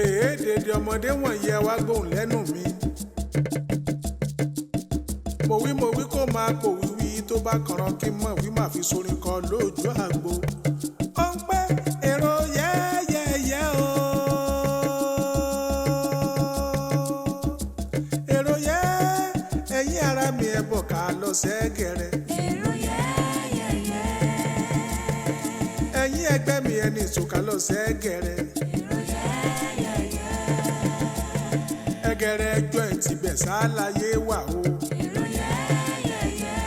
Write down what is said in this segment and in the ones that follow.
Èé dèdè ọmọdé wọ̀nyí, ẹ wá gbóhùn lẹ́nu mi. Mo wí, mo wí, kó máa pò wíwí tó bá kànràn kí n mọ̀ wí máa fi sorin kọ lójú àgbo. Ó ń pẹ́ èrò yẹ́yẹ́yẹ́ o. Èrò yẹ́, ẹ̀yin ara mi, ẹ̀ bọ̀ ká lọ sẹ́gẹ̀rẹ̀. Èrò yẹ́yẹ́yẹ́. Ẹ̀yin ẹgbẹ́ mi, ẹni ìsòkà lọ sẹ́gẹ̀rẹ̀. Èrò yẹ́yẹ́yẹ́. Ẹgẹrẹ ẹjọ́ ẹ̀ tibẹ̀ sáláyé wà o. Èrò yẹ́yẹ́yẹ́.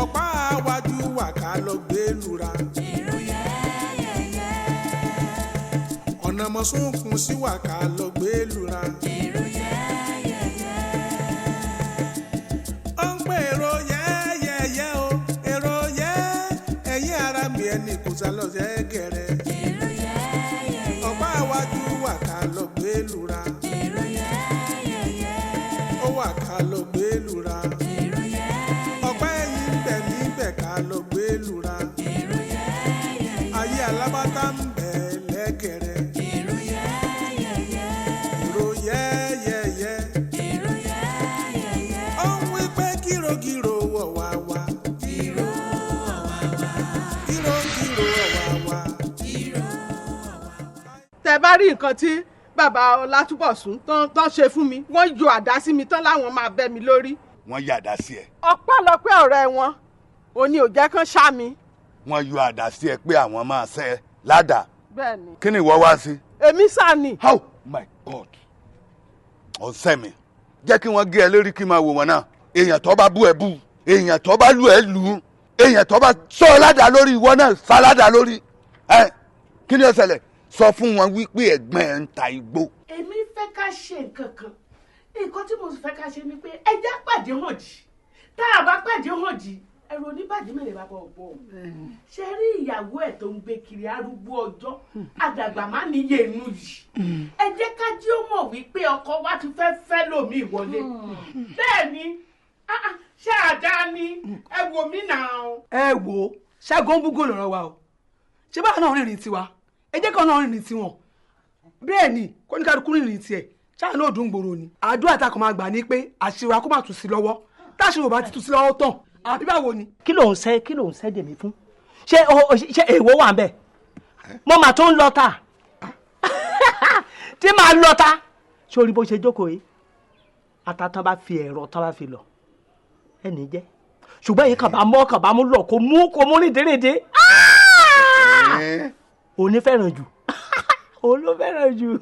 Ọ̀pá àwájú wà ká lọ gbé lura. Èrò yẹ́yẹ́yẹ́. Ọ̀nà mọ̀súnkún sí wà ká lọ gbé lura. Èrò yẹ́yẹ́yẹ́. Ó ń pè èrò yẹ́yẹ́yẹ́ o. Èrò yẹ́, ẹ̀yin ara mi, ẹni kò sá lọ sẹ́gẹ̀rẹ̀. Èrò yẹ́yẹ́yẹ́. Ọ̀pá àwájú wà ká lọ gbé lura. Èrò yẹ́yẹ́yẹ́. Ó wà ká lọ gbé lura. Èrò yẹ́yẹ́yẹ́. Ọ̀pá ẹ̀yìn ń bẹ níbẹ̀ ká lọ gbé lura. Èrò yẹ́yẹ́yẹ́. Ayé alábátá ń bẹ lẹ́gẹ̀rẹ̀. Èrò yẹ́yẹ́yẹ́. Èrò yẹ́yẹ́yẹ́. Èrò yẹ́yẹ́yẹ́. Ó ń wí pé kírokíro wọ̀ wá wá. Ìró ọ̀wàwà. Kírokíro wọ̀ wá wá. Ìró ọ̀wàwà. Tẹ bá rí nǹkan tí bàbá Ọlátúbọ̀sún tán ṣe fún mi, wọ́n yọ àdá sí mi tán láwọn máa bẹ́ mi lórí. Wọ́n yọ àdá sí ẹ? Ọpẹ́lọpẹ́ ọ̀rẹ́ wọn òní ò jẹ́ kán ṣá mi. Wọ́n yọ àdá sí ẹ pé àwọn máa ṣẹ́ ẹ ládàá? Bẹ́ẹ̀ ni. Kí ni ìwọ wá sí? Èmi sá ni. Oh my God, ọ̀sẹ̀ mi jẹ́ kí wọ́n gé ẹ lórí kí n máa wò wọ́n náà. Èèyàn tó bá bú ẹ bú, èèyàn tó bá lù ẹ lù ú, èèyàn tó bá sọ ẹ ládàá lórí, ìwọ náà sá ládàá lórí ẹ. Kí ni ó ṣẹlẹ̀? Sọ fún wọn wípé ẹ̀gbọ́n ẹ ń ta igbó. Èmi fẹ́ ká ṣe nǹkan kan. Nǹkan tí mo sì fẹ́ ká ṣe ni pé ẹjẹ́ pàdé hàn jì. Tá a bá pàdé hàn jì, ẹ̀rọ oníbàdí mẹ́rin bá bọ̀ bọ̀. Ṣe rí ìyàwó ẹ̀ tó ń gbé kiri, arúgbó ọjọ́, àdàgbà má níye inú yìí. Ẹ jẹ́ ká jí ó mọ̀ wípé ọkọ wa ti fẹ́ fẹ́ lòmíì wọlé. Bẹ́ẹ̀ ni. Ah, ah, ṣé àdá ni ẹ wò mí nà ó. Ẹ wò ó, ṣẹ́gun ń búgò lọ́rọ̀ wa o. Ṣé báwa náà rìnrìn tiwa? Ẹ jẹ́ kí náà rìnrìn tiwọn. Bẹ́ẹ̀ ni, kóníkálukú rìnrìn tiẹ̀. Ṣáà náà dùn gbòòrò ni àdúrà tá a kàn máa gbà ní pé àṣírí wa kó má tù sí lọ́wọ́. Táṣírí ò bá ti tù sí lọ́wọ́ tán, àbí báwo ni? Kí ló ń ṣe dèmí fún? Ṣé ṣé èèwọ̀ wà ń bẹ̀? Mo mà tó ń lọ ta tí màá lọ ta sórí bó ṣe jókòó yìí. Ata tán bá fi ẹ̀rọ tán bá fi lọ ẹnì jẹ́, ṣùgbọ́n èyí kàn bá mọ́, kàn bá mú lọ, kò mú rìndìnrìndín. Òní fẹ́ràn jù, òun ló fẹ́ràn jù.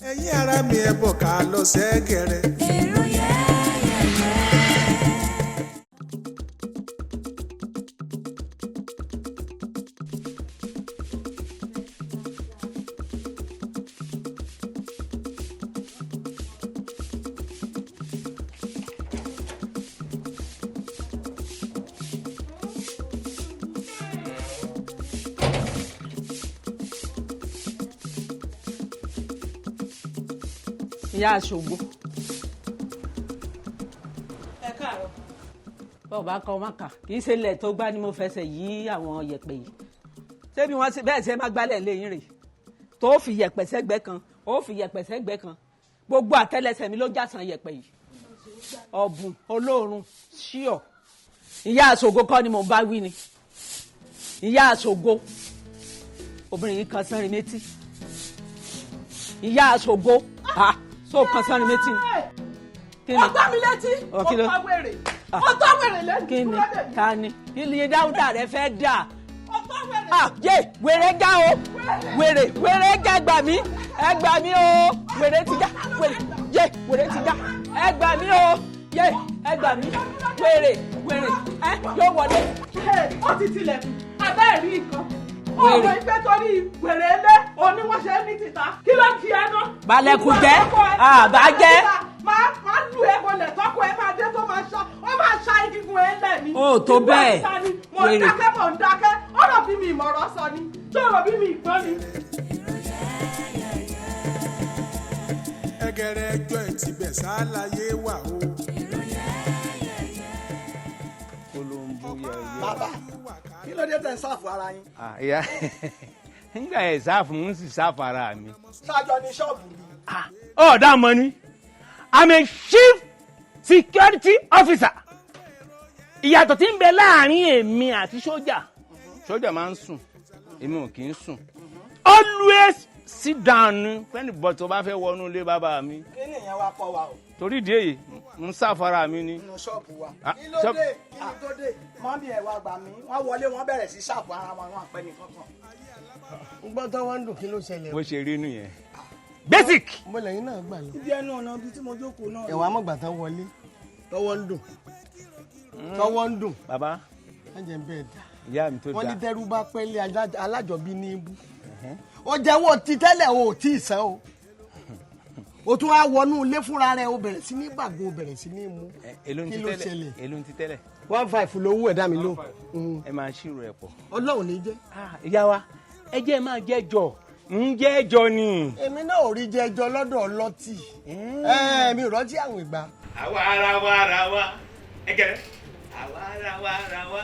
Ẹ̀yin ara mi, ẹ bọ̀ ká lọ sẹ́gẹ̀rẹ̀. Èrò yẹ́yẹ́yẹ́. Ìyá àṣògbó. Ẹ káàárọ̀. Bọ́ọ̀ bá kọ́ máka, kì í ṣe ilẹ̀ tó gbá ni mo fẹsẹ̀ yí àwọn yẹ̀pẹ̀ yìí. Ṣé bí wọ́n ṣe bẹ́ẹ̀ ṣe má gbálẹ̀ lẹ́yìn rè tó fi yẹ̀pẹ̀ sẹ́gbẹ́ kan, ó fi yẹ̀pẹ̀ sẹ́gbẹ́ kan, gbogbo àtẹ́lẹsẹ̀ mi ló jàsàn yẹ̀pẹ̀ yìí. Ọ̀bùn olóòórùn ṣíọ̀. Ìyá àṣògo kọ́ ni mo bá wí ni. Ìyá àṣògo, obìnrin yìí kan sánrin létí. Ìyá àṣògo, ah, so kan sánrin létí ni. Kí ni? Ó gbá mi létí. Ọ, Ó kí ló- tọ́ wèrè, ó tọ́ wèrè lẹ́nu. Kí ni? Ta ni? Kí ni dáúdà rẹ fẹ́ dà? Ó tọ́ wèrè. Ah, yé, wèrè já o, wèrè, wèrè já. Gbà mí, ẹ gbà mí o, wèrè ti já, wèrè, yé, wèrè ti já, ẹ gbà mí o, yé, ẹ gbà mí, wèrè, wèrè, ẹ yóò wọlé. Ó ti tilẹ̀kùn abẹ́ ẹ̀rí nǹkan. Wèrè. Ọ̀rọ̀ ìfẹ́ torí wèrè lé oníwọ̀ṣẹ́ ní títa. Kí ló ń fi ẹ ná? Balẹ̀kùn jẹ́, àbájẹ́. Máa lu ẹ bọlẹ̀ tọ́kọ ẹ máa dé tó máa ṣá, ó máa ṣá igigun ẹ lẹ̀ ni. Ó tó Ìwọ bẹ́ẹ̀. ìta ni. Mò ń Wèrè. dákẹ́, mò ń dákẹ́. Ọ̀rọ̀ bí mi ìmọ̀ràn sọ ni tó rọ̀ bí mi ìgbọ́n ni. Ẹgẹrẹ ẹjọ́ ẹ̀ tibẹ̀ sáláyé wà o. Olóńgbò yẹyẹ. Bàbá, kí ló dé tẹ̀ ń sáàfù ara yín? Ah, ìyá. Nígbà ẹ̀ sáfù ń sì sáfù ara mi. Ṣáájọ ní ṣọ́ọ̀bù mi. Ọ̀dà mọ́ ni, I'm a chief security officer. Ìyàtọ̀ tí ń bẹ láàrin èmi àti sójà, sójà máa ń sùn, èmi ò kì í sùn. Always sit down ni fẹ́ni bọ̀ tó bá fẹ́ wọnú ilé bàbá mi. Kí ni ìyẹn wá kọ́ wa o? Torí ìdí èyí ń sáfara mi ni. Nínú ṣọ́ọ̀bù wa. Ah, Kí ló dé? Kí ni tó dé? Mọ́mí ẹ̀ wá gbà mí. Wọ́n wọlé, wọ́n bẹ̀rẹ̀ sí ṣàpò ara wọn, wọn àpẹ́ nìkan kan. Ń gbọ́ tó wọ́n ń dùn, kí ló ṣẹlẹ̀? Bó ṣe rí nìyẹn, basic. Mo lẹ́yìn náà gbà lọ. Ibi ẹnu ọ̀nà ibi tí mo jókòó náà. Ẹ̀wà amọ̀gbà tán wọlé, tọwọ́ ń dùn, tọwọ́ ń dùn. Bàbá. Wọ́n jẹ́ bẹ́ẹ̀ dà. Ìyá mi tó Wọ́n ní dáa. tẹ́rú bá pẹ́lẹ́ alájọbí ní ibú. Ó jẹ́wọ́ ti tẹ́lẹ̀, o ò tí ì san o. O tún wá wọnú ilé fúnra rẹ̀, o bẹ̀rẹ̀ sí ní gbàgbọ́, o bẹ̀rẹ̀ sí ní mu. Èló ń Kí ti ló tẹ́lẹ̀? ṣẹlẹ̀? Èló ń ti tẹ́lẹ̀? 15 lówó ẹ̀dá mi ló. Ẹ máa ṣírò ẹ̀ pọ̀. Ọlọ́run ní jẹ́. Ìyá wa, ẹ jẹ́ máa jẹ́ jọ ń jẹ́ jọ ni. Èmi náà ò rí jẹjọ lọ́dọ̀ ọlọ́tì. Ẹ mi ò rántí àwọn ìgbà. Àwa ara wa ara wa ẹ gẹrẹ, àwa ara wa ara wa.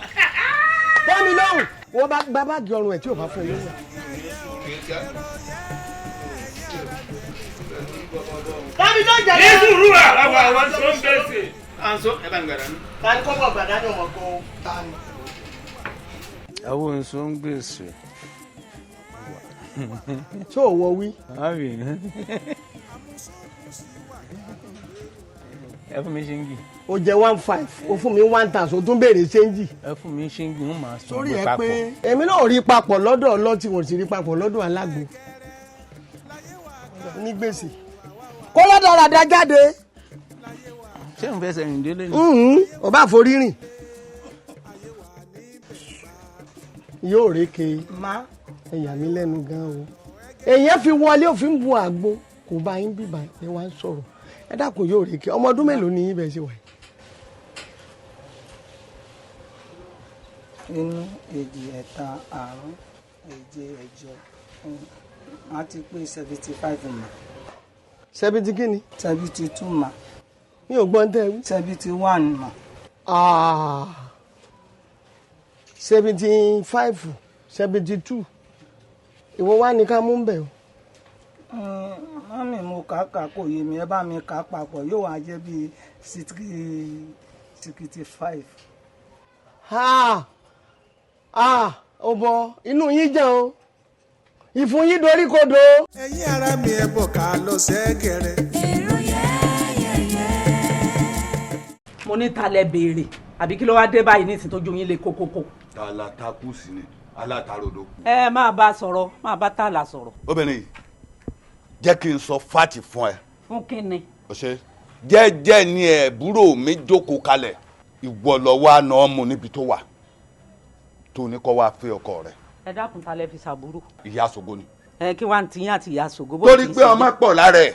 Dá mi lóhùn, wọ́n bá gba báàgì ọrùn ẹ̀ tí ò bá fún ẹ lóhùn. Dábì ló jẹ́ Ní sùúrù, àwa àwọn tó ń bẹ̀sẹ̀. À ń sọ ẹ bá ń gbàdá mi. Ta ni kọ́kọ́ gbàdá ní ọmọ kan? Ta ni? Àwọn oṣù ń gbèsè. Ṣé ò wọ wí? Ẹ fún mi ṣíngì. O jẹ 15, o fún mi 1000, o tún béèrè ṣéǹjì. Ẹ fún mi ṣíngì, ń máa sọ Sórí gbé ẹ papọ̀. pé èmi náà rí papọ̀ lọ́dọ̀ ọlọ́tì, wọ́n sì rí papọ̀ lọ́dọ̀ alágbo ní gbèsè. Kó lọ́dọ̀ jáde. Ṣé n fẹsẹ̀ rìn délé ni? Ò bá forí rìn. Yóò réke. Má. Ẹ̀yà mi lẹ́nu gan o. Èèyàn fi wọlé, òfin bu àgbo kò bá yín bíbá ẹ wá ń sọ̀rọ̀. Ẹ dákun, yóò réke. Ọmọ ọdún mélòó ni yín bẹ́ẹ̀ ṣe wà yìí? Inú èjì, ẹ̀ta, àrún, èje, ẹ̀jọ, a ti pé 75 mà. 70 kí ni? 72 mà. Mi ò gbọ́n tẹ́ ẹ wí. 71 mà. 75, 72, ìwọ wá ní ká mú ń bẹ̀ o. Mọ́mí, mo kà á kà kò yé mi, ẹ bá mi kà á papọ̀, yóò wá jẹ́ bíi 65. Ha ah, ó bọ inú yín jẹ́ o, ìfun yín dorí kodò. Ẹ̀yin ara mi, ẹ bọ̀ ká lọ sẹ́gẹ̀rẹ̀. Mo ní talẹ̀ béèrè àbí kí ló wá dé báyìí nísìnyí tójú yín le kókókó? Tàlàtàkù sí ni alátarodo. Ẹ máa bá a sọ̀rọ̀, máa bá tààlà sọ̀rọ̀. Obìnrin yìí, jẹ́ kí n sọ fáàtì fún ẹ. Fún kínni? Ó ṣe jẹ́jẹ́ ni ẹ̀búrò mi jókòó kalẹ̀, ìwọ lọ wá náà mú níbi tó wà tó ní kó wá fẹ́ ọkọ rẹ̀. Ẹ dákun, talẹ̀ fi ṣàbúrò? Ìyá Ṣògo ni. Ẹ kí wàá tiyín àti ìyá Ṣògo bó Torí ti ń pé ṣe ọmọ yín? pọ̀ lára ẹ̀,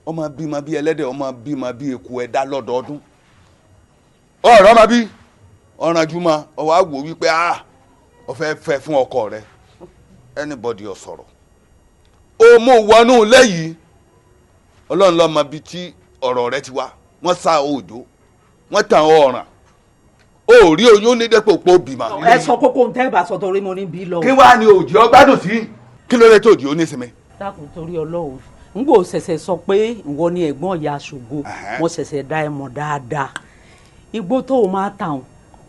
ọmọ bímọ bí ẹlẹ́dẹ̀, ọmọ bímọ bí eku ẹ̀dá lọ́dọọdún. Ọ̀rọ̀ ọmọ bí ọ̀rànjúmọ́ ọwọ́ àwò wípé a ọ̀fẹ́ fẹ́ fún ọkọ rẹ̀, anybody ò sọ̀rọ̀, ó mú wọnú lẹ́yìn. Ọlọ́run ló mọ bí tí ọ̀rọ̀ rẹ ti wá. Wọ́n sá òjò, wọ́n tàn ọ̀ràn, ó rí oyún ní dépò pé ó bímọ. Ẹ sọ kókó ń tẹ́ bá sọ torí mo ní bí lọ. Kí wàá ní òjì ọgbádùn sí? Kí ló dé tó òjì ó ní sinmi? Dákun, torí Ọlọ́run, n kò ṣẹ̀ṣẹ̀ sọ pé ìwọ ni ẹ̀gbọ́n ìyá Ṣògo. Mo ṣẹ̀ṣẹ̀ dá ẹ mọ̀ dáadáa. Igbó tó o máa tà ọ́n,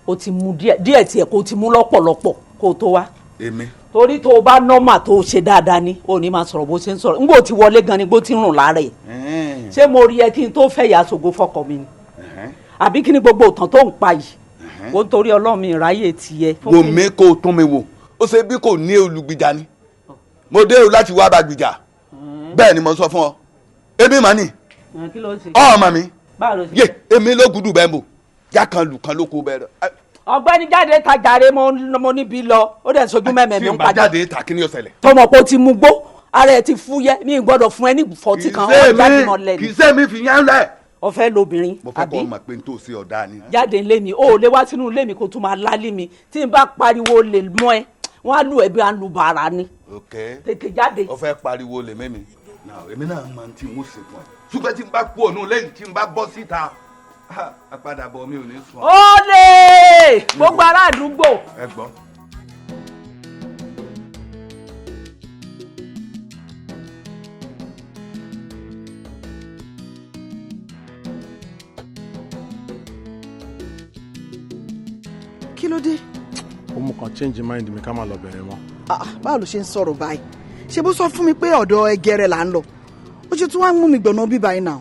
o ti mu díẹ̀ díẹ̀ tiẹ̀ kó o ti mú lọ́pọ̀lọpọ̀ kó o tó wá. Èmi? Torí tó o bá nọ́mà tó o ṣe dáadáa ni o ní máa sọ̀rọ̀ bó ṣe ń sọ̀rọ̀. N kò ti wọlé gan ni igbó ti ń rùn lára ẹ̀. Ṣé mo rí ẹ kí n tó fẹ́ ìyá Ṣògo fọkọ mi ni, àbí kí ni gbogbo ìtàn tó ń pa yìí? O ń torí Ọlọ́run, mi ìráyè tiẹ̀. Wò mí, kó o tún mi wò. Ó ṣe bí kò ní olùgbìjà ni mo dé o láti wá bá gbìjà. Bẹ́ẹ̀ ni mo sọ fún ọ, èmi mà ní. Kí ló ń ṣe? Ọmọ mi. Báwo ló ṣe? Yé, èmi ló gudu bẹ́ẹ̀ bò já kan lù kan ló kó bẹ́ẹ̀ rẹ. Ọ̀gbẹ́ni, jáde tajàre, mo níbi lọ, ó dẹ̀ sojú mẹ́mẹ́ mi Tí ń n bá padà. jáde ta, kí ni yóò ṣẹlẹ̀? Tọmọ pé ó ti mú gbó, ara ẹ ti fúyẹ́, mi ì gbọ́dọ̀ fún ẹ ní fọtí kan, ó jáde mọ́ lẹ́nu. Kì í ṣe mi fi yán lẹ̀. Ó fẹ́ lobìnrin? Mo fẹ́ Àbí? kọ́ ọmọ pé n tó ṣe ọ̀dà ni. Jáde ńlé mi, ó lè wá sínú ilé mi kó tún máa lálé mi. Tí n bá pariwo lè mọ́ ẹ, wọ́n á lù ẹ́ bí wọ́n á lu bàrà ni. Ok. Tètè jáde. Ó fẹ́ pariwo lè mẹ́mi náà, èmi náà máa ń tí n ó ṣe fún ẹ, ṣùgbọ́n tí n bá kú òun lẹ́yìn tí n bá bọ́ síta, àpadàbọ̀ mi ò ní sùn. Ó lè gbogbo ará àdúgbò. Ẹ gbọ́. Kí ló dé? Ó mú kan change mind mi ká má lọ bẹ̀rẹ̀ mọ́. Ah, báwo ló ṣe ń sọ̀rọ̀ báyìí? Ṣé bó sọ fún mi pé ọ̀dọ̀ Ẹgẹrẹ là ń lọ? Ó ṣe tún wá ń mú mi gbọ̀nà bíbá yìí náà.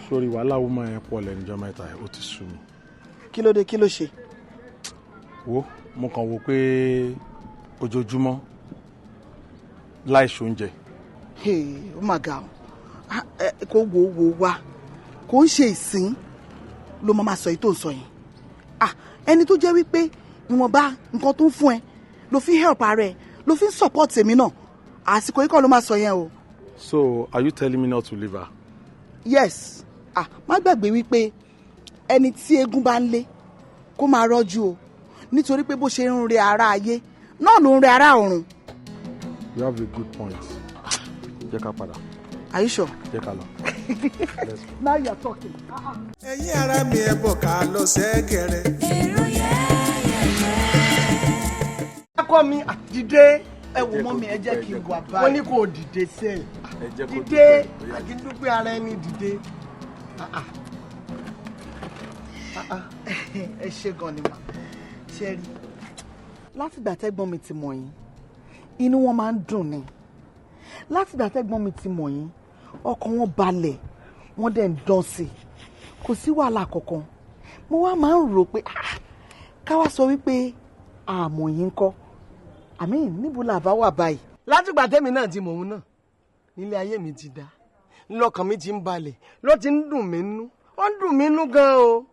Sórí wàhálà woman yẹn pọ̀ lẹ́nu ọjọ́ mẹ́ta yìí, ó ti sú mi. Kí ló dé? Kí ló ṣe? Wo, mo kàn wò pé ojoojúmọ́ láì ṣoúnjẹ. Hey, ó mà ga o. Ah, kò wò wò wá, kò ń ṣe ìsín ló máa sọ èyí tó ń sọ yẹn. Ah, ẹni tó jẹ́ wípé ìwọ̀nba nǹkan tó ń fún ẹ ló fi help ara ẹ, ló fi ń support èmi náà, àsìkò yìí kọ́ ló máa sọ yẹn o. So are you telling me not to leave her? Yes. Ah, má gbàgbé wípé ẹni tí eégún bá ń lé kó máa rọ́jú o, nítorí pé bó ṣe ń re ara ayé náà ló ń re ara ọ̀run. You have a good point. Jẹ́ ká padà. Are you sure? Jẹ́ ká lọ. Let's go. Now you are talking. Ẹ̀yin ará mi, ẹ bọ̀ ká lọ sẹ́gẹ̀rẹ̀. Èrò yẹ́yẹ́yẹ́. Akọ mi, dìde. Ẹ wò mọ́ mi, ẹ jẹ́ kí n wà báyìí. Wọ́n ní kò dìde sẹ́ẹ̀. Ẹ jẹ́ kó Dìde, àdídúpẹ́ ara ẹni, dìde. Ẹ ṣe gan ni mà ṣe rí. Látìgbà tẹ́gbọ́n mi ti mọ̀ yín, inú wọn máa ń dùn ni. Látìgbà tẹ́gbọ́n mi ti mọ̀ yín, ọkàn wọn balẹ̀, wọ́n dẹ̀ ń dán sí i, kò sí wàhálà kankan. Mo wá máa ń rò pé, ah, ká wá sọ wípé àmọ̀ yín kọ́ àmì níbo là bá wà báyìí. Látìgbà tẹ́mi náà ti mọ̀ òun náà nílé ayé mi ti dá, lọ́kàn mi ti ń balẹ̀, ló ti ń dùn mí nú, ó ń dùn mí nú gan o.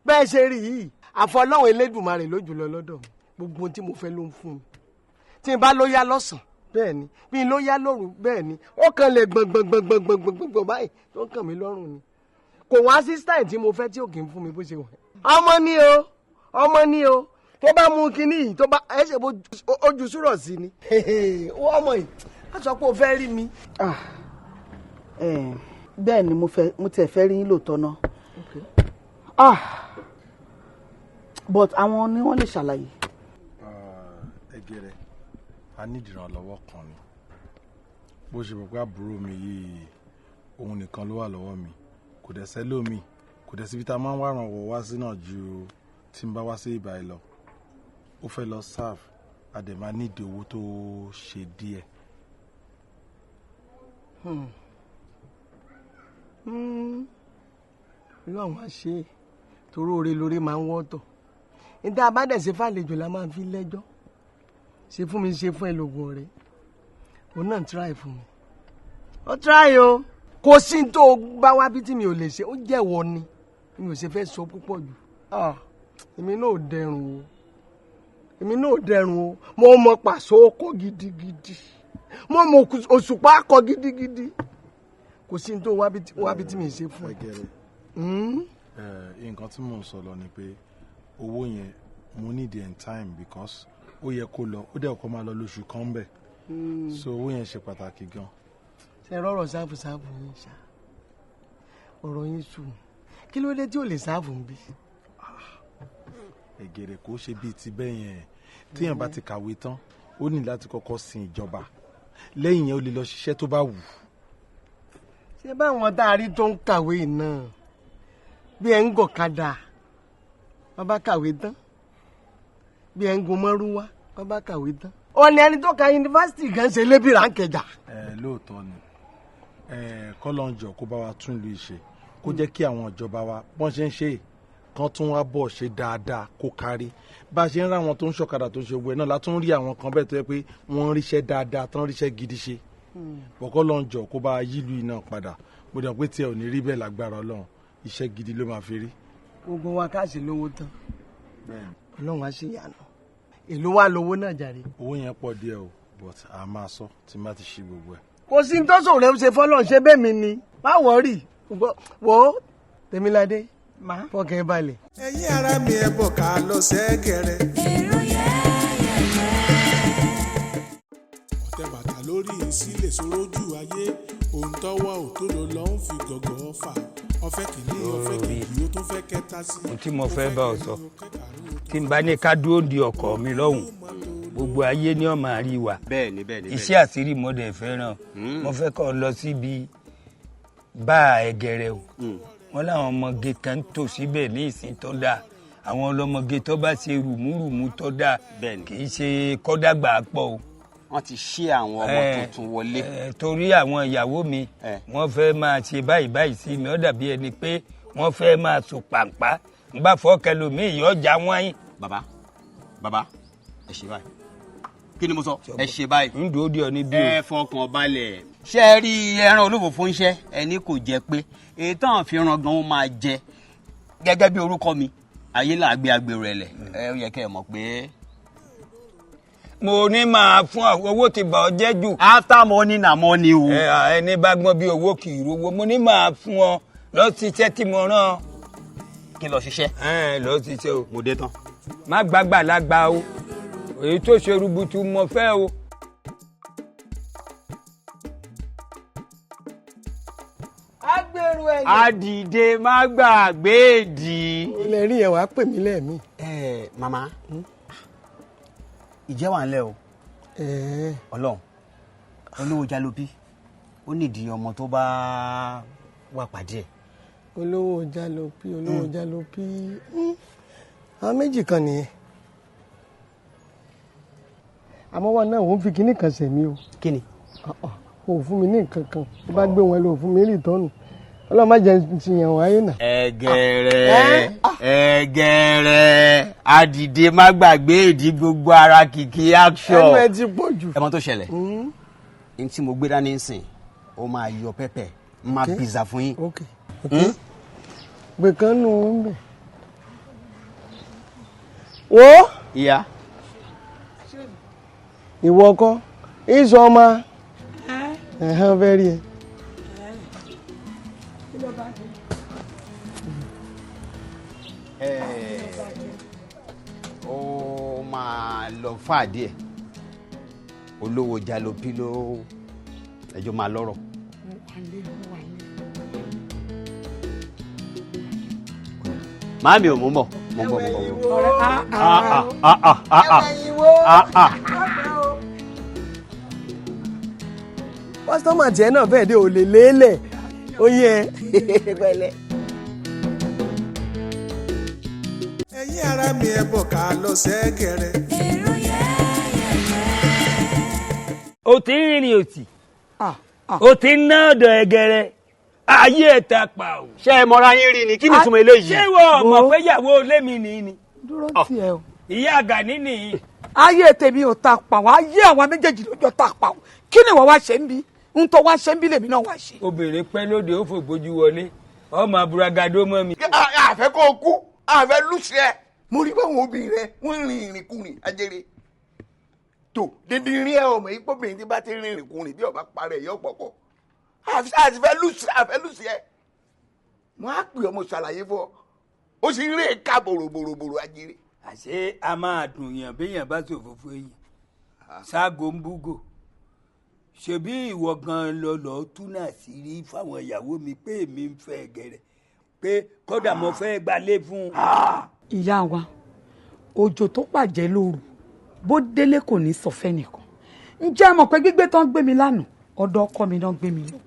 Bẹ́ẹ̀ ṣe rí yìí, àfọlọ́hún Elédùmarè ló jùlọ lọ́dọ̀ mi. Gbogbo ohun tí mo fẹ́ ló ń fún mi. Tí n bá ló yá lọ́sàn-án, bẹ́ẹ̀ ni, bí n ló yá lóru, bẹ́ẹ̀ ni. Ó kàn lè gbọ̀ngbọ̀ngbọ̀ngbọ̀ngbọ̀ngbọ̀n báyìí tó ń kàn mí lọ́rùn ni. Kò wá sí style tí mo fẹ́ tí ò kì í fún mi bó ṣe wà. Ọmọ ni o, ọmọ ni o. Tó bá mú kinní yìí, tó bá ẹ ṣe bó ojú súrọ̀ sí ni. Ọmọ yìí á sọ pé o fẹ́ rí mi. Ah, bẹ́ẹ̀ ni, mo fẹ́, mo tiẹ̀ fẹ́ rí yín lóòótọ́ náà. Ah, but àwọn ni wọ́n lè ṣàlàyé. Ẹgẹrẹ, a ní ìdìrànlọ́wọ́ kan ni. Bó ṣe mọ̀ pé àbúrò mi yìí, òun nìkan ló wà lọ́wọ́ mi, kò dẹ̀ sẹ́lómi, kò dẹ̀ síbi tá a máa ń wá ìrànwọ́ wá sí náà ju tí n bá wá sí ìbà yìí lọ. Ó fẹ́ lọ serve, a dẹ̀ máa nídìí owó tó ṣe díẹ̀. Ọlọ́run á ṣe é, torí oore lóore máa ń wọ́tọ̀. Níta bá dẹ̀ ṣe fàlejò la máa fi lẹ́jọ́. Ṣe fún mi, ṣe fún ẹ lóògùn ọ̀rẹ́. Òun náà try fún mi, ó try o. Kò sí ní tó bá wá bí tí mi ò lè ṣe, ó jẹ́wọ́ ni mi ò ṣe fẹ́ sọ púpọ̀ jù. Ah, èmi náà ò dẹrùn o, èmi náà ò dẹrùn o. Mo mọ pàṣọ kọ gidigidi, mo mọ òṣùpá kọ gidigidi. Kò sí ní tó wá bí tí mi ṣe fún ẹ. Ẹgẹrẹ, nǹkan tí mò ń sọ lọ ni pé owó yẹn, mo need in time because ó yẹ kó lọ, ó dẹ̀ kó máa lọ lóṣù kan bẹ̀, so owó yẹn ṣe pàtàkì gan. Ṣe rọrọ sáfù sáfù yín ṣá, ọ̀rọ̀ yín sùn. Kí ló dé tí ò lè sáfù ń bí? Ẹgẹrẹ, kò ṣe bíi ti bẹ́ẹ̀ yẹn. Téèyàn bá ti kàwé tán, ó ní láti kọ́kọ́ sin ìjọba, lẹ́yìn yẹn ó lè lọ ṣiṣẹ́ tó bá wù. Ṣé báwọn tá a rí tó ń kàwé náà, bí ẹ ń gọ̀kadà, wọ́n bá kàwé tán, bí ẹ ń gun mọ́rúwá, wọ́n bá kàwé tán. Ọ̀nà ẹni tó ka yunifásitì gan ṣe lébìrà ń kẹjà. Ẹ lóòótọ́ ni. Ẹ kọ́lọ́njọ kó bá wa tún ìlú ìṣe, kó jẹ́ kí àwọn ìjọba wa bọ́n ṣe ń ṣe é, kan tún wá bọ̀ ṣe dáadáa kó kárí. Bá a ṣe ń rá àwọn tó ń ṣọ̀kadà tó ń ṣe gbogbo ẹ̀ náà, la tún rí àwọn kan bẹ́ẹ̀ tó yẹ pé wọ́n ń ríṣẹ́ dáadáa, tán ríṣẹ́ gidi ṣe. Bọ́kọ́lọ́njọ kó bá yílu iná padà. Mo dẹ̀ pé tiẹ̀ ò ní rí bẹ́ẹ̀ lágbára Ọlọ́run, iṣẹ́ gidi ló máa fi rí. Gbogbo wa ká ṣe lówó tán, Ọlọ́run á ṣe ìyànà. Èló wà lówó náà jàre? Owó yẹn pọ̀ díẹ̀ o, but a máa sọ tí n bá ti ṣe gbogbo ẹ̀. Kò sí ní tọ́sọ̀ rẹ̀ ṣe fọ́lọ́ ṣe bẹ́ẹ̀ mi ni, má wọ́ọ̀rì wò ó. Tèmiládé, fọkàn ẹ balẹ̀. Ẹ̀yin ará mi, ẹ bọ̀ ká lọ sẹ́gẹ̀rẹ̀. Èrò yẹ́yẹ́yẹ́. Ọ̀tẹ̀ bàtà lórí ìsílẹ̀ sórójú ayé, òun tọ́wọ́ òtó ló lọ́ ń fi gọ̀gọ̀ fà, ọ̀fẹ́ kìíní, ọ̀fẹ́ kejì, ó tún fẹ́ kẹta sí. Ohun tí mo fẹ́ bá ọ sọ, tí n bá ní ká dúró di ọkọ̀ mi lọ́hùn, gbogbo ayé ni ó máa rí wa. Bẹ́ẹ̀ni, bẹ́ẹ̀ni. Iṣẹ́ àṣírí mo dẹ̀ fẹ́ràn. Mo fẹ́ kọ́ ọ lọ síbi bá Ẹgẹrẹ o. Wọ́n láwọn ọmọge kan tò síbẹ̀ ní ìsìn tó dáa. Àwọn ọlọ́mọge tó bá ṣe rùmúrùmú tó dáa, kì í ṣe kọ́dàgbà pọ̀ o. Wọ́n ti ṣí àwọn ọmọ tuntun wọlé. Torí àwọn ìyàwó mi, wọ́n fẹ́ máa ṣe báyìí báyìí sí mi, ó dàbí ẹni pé wọ́n fẹ́ máa sùn pàǹpá n bá fọ́ kẹlòmíì yọjà wọ́n yín. Bàbá, bàbá, ẹ ṣe báyìí. Kí ni mo sọ? Ẹ ṣe báyìí. N dòó di ọ níbí o. Ẹ fọkàn balẹ̀. Ṣé ẹ rí ẹran olófòfó ń ṣẹ́ ẹni kò jẹ pé èyí tán fi ran gan ó máa jẹ gẹ́gẹ́ bí orúkọ mi, ayé là gbé agbèrò ẹ̀lẹ̀, ẹ ó yẹ kẹ́ ẹ mọ̀ pé. Mo ní máa fún owó ti bà ọ́ jẹ́ jù. After money na money o. Ẹni bá gbọ́n bí owó kì í rówó. Mo ní máa fún ọ lọ ṣiṣẹ́ tí mo rán ọ. Kí lọ ṣiṣẹ́? Ẹ lọ ṣiṣẹ́ o. Mo dé tán. Má gbàgbà lágbà o, èyí tó ṣe rúbutu mo fẹ́ o. Agbèrò ẹ̀yìn. Adìde má gbàgbé ìdí. Ilẹ̀ rí ẹ̀ wàá pè mí lẹ́ẹ̀mí. Ẹ màmá, ìjẹ́ wà ńlẹ̀ o. Ọlọ́run olówó Jalobi ó nídìí ọmọ tó bá wà pàdé ẹ̀. Olówó Jalobi, olówó Jalobi, àwọn méjì kan nìyẹn, àmọ́ wọn náà òun fi kinní kan sẹ̀mí o. Kíni? O ò fún mi ní nǹkan kan tó bá gbé wọn lọ, ò fún mi ní ìtọ́nù. Ọlọ́run má jẹ́ ti yàn wáyé nà. Ẹgẹrẹ ẹgẹrẹ, adìde má gbàgbé ìdí, gbogbo ara kìkì action. Ẹnu ẹ ti pọ̀ jù. Ẹ mọ tó ṣẹlẹ̀, n tí mo gbé dání sìn, ó máa yọ pẹ́pẹ́, n máa bìzà fún yín. Gbé kan nù ún bẹ̀. Wo. Ìyá. Ìwọ kọ́ ìsọ ọmọ ẹ̀hán fẹ́ rí ẹ. Ó máa lọ fà díẹ̀, olówó Jalobi ló ẹjọ́ máa lọ́rọ̀. Màámi ò mú bọ̀, mú bọ̀, mú bọ̀, mú bọ̀. Ah, ah, ah, ah, ah, ah, ah. Kọ́sítọ́mà tiẹ̀ náà fẹ́ẹ́ dé, ò lè lélẹ̀ ó yẹ pẹ̀lẹ́. Ẹ̀yin ará mi, ẹ bọ̀ ká lọ sẹ́gẹ̀rẹ̀. O ti ń rìnrìn òsì, o ti ń ná ọ̀dọ̀ ẹgẹrẹ ayé ẹ̀ ta pa o. Ṣé ẹ mọra yín rí ni? Kí ni ìtumọ̀ eléyìí? Ṣé ìwọ ọmọ pé ìyàwó ilé mi nìyí ni? Dúró tiẹ̀ o. Ìyá Àgàní nìyí. Ayé tèmi ò ta pa wá, ayé àwọn méjèèjì ló jọ ta pa o. Kí ni ìwọ wá ṣe ń bí? Ń tó wá ṣe ń bí lèmi náà wá ṣe. Obìnrin pẹ́ lóde, ó fògbójú wọlé, ọmọ aburagado mọ́ mi. Àfẹ́ kó o kú, àfẹ́ lùsì ẹ. Mo rí báwọn obìnrin rẹ wọ́n rìn ìrìnkúrìn ajere tó dídí rí ẹ, ọmọ yìí pọ́bìnrin tí bá ti rìn ìrìnkúrìn bí ọba parẹ́ yọ pọ̀pọ̀. Àfẹ́ lùsì, àfẹ́ lùsì ẹ. Mo á pè ọmọ ṣàlàyé fún ọ, ó sì ń rè ká bòròbòròbòrò ajere. Àṣé a máa dùn yàn béèyàn bá ṣòfófó yìí ṣaago ń búgò? Ṣebí ìwọ gan lọ lọ túnà sí rí fáwọn ìyàwó mi pé èmi ń fẹ́ gẹ̀rẹ̀, pé kódà mo fẹ́ gbalé fún un. Ìyá wa, òjò tó pàjẹ́ lóru, bó délé kò ní sọ fẹ́nìkan. Ǹjẹ́ ẹ mọ̀ pé gbígbé tán gbé mi lánàá, ọ̀dọ̀ ọkọ mi náà gbé mi lọ.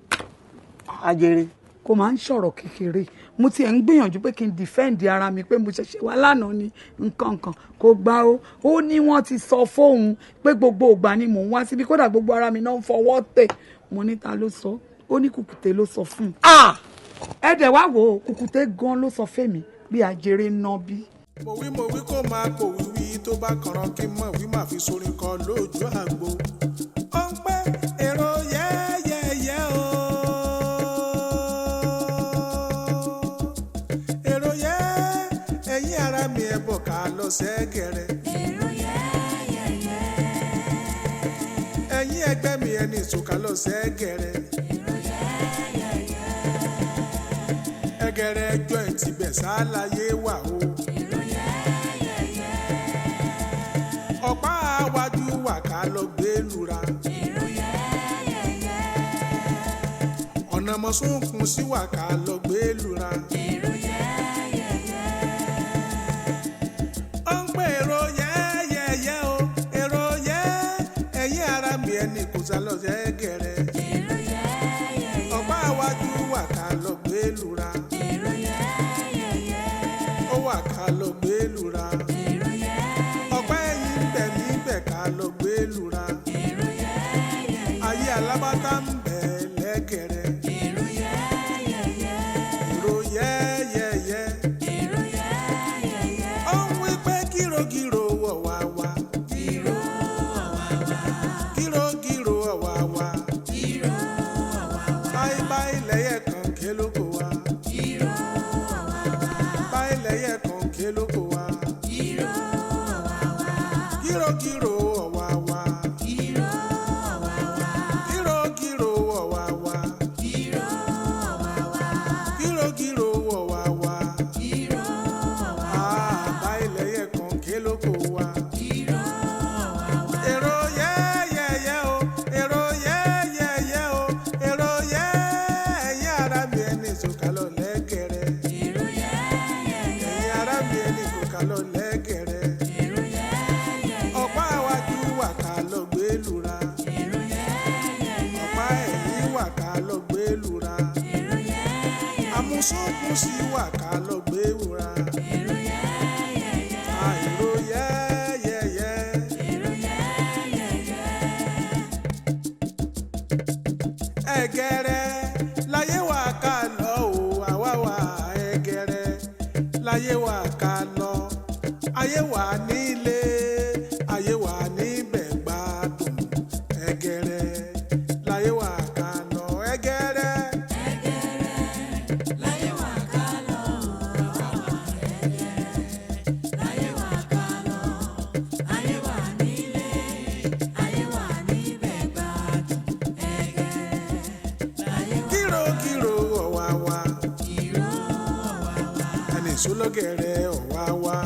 Ajere. Kò máa ń sọ̀rọ̀ kékeré. Mo tiẹ̀ ń gbìyànjú pé kí n defend ara mi pé mo ṣẹ̀ṣẹ̀ wá lánàá ni nǹkan kan kò gbà ó. Ó ní wọ́n ti sọ fóun pé gbogbo ìgbà ni mò ń wá síbi, kódà gbogbo ara mi náà ń fọwọ́ tẹ̀. Mo ní ta ló sọ? Ó ní Kùkùté ló sọ fún un. Ẹ dẹ̀ wá wò ó, Kùkùté gan ló sọ fẹ́mi bí ajere ń ná bí. Mo wí, mo wí kó máa kò wíwí tó bá kànràn kí n mọ̀ wí máa fi sorin kọ lójú àgbo. Ó ń pẹ́ èrò yẹ́yẹ́yẹ́ o. Èrò yẹ́, ẹ̀yin ará mi, ẹ bọ̀ ká lọ sẹ́gẹ̀rẹ̀. Ẹ̀yin ẹgbẹ́ mi, ẹni ìsòkà lọ sẹ́gẹ̀rẹ̀. Ẹgẹrẹ joint ibẹ̀ sáláyé wà o. Ọ̀pá àwájú wà ká lọ gbé lura. Ọ̀nà mọ̀súnkún sí wà ká lọ gbé lura. Ó ń pè èrò yẹ́yẹ́yẹ́ o, èrò yẹ́, ẹ̀yin ará mi, ẹni kò sá lọ sẹ́gẹ̀rẹ̀. Ọ̀pá àwájú wà ká lọ gbé lura. Ó wà ká lọ gbé lura. Ẹ̀gẹ̀rẹ̀ láyé wà ká lọ o, àwa wà ẹ̀gẹ̀rẹ̀ láyé wà ká lọ. Ayé wà nílé, ayé wà níbẹ̀ gbádùn. Ẹ̀gẹ̀rẹ̀ láyé wà ká lọ, ẹ̀gẹ̀rẹ̀. Láyé wà ká lọ, àwa wà ẹ̀gẹ̀rẹ̀. Láyé wà ká lọ, ayé wà nílé, ayé wà níbẹ̀ gbádùn. Ẹ̀gẹ̀rẹ̀ láyé wà. Kìrokìro ọ̀wàwà. Kìró ọ̀wàwà. Ẹni ìṣólọ́gẹ̀rẹ̀ ọ̀wàwà.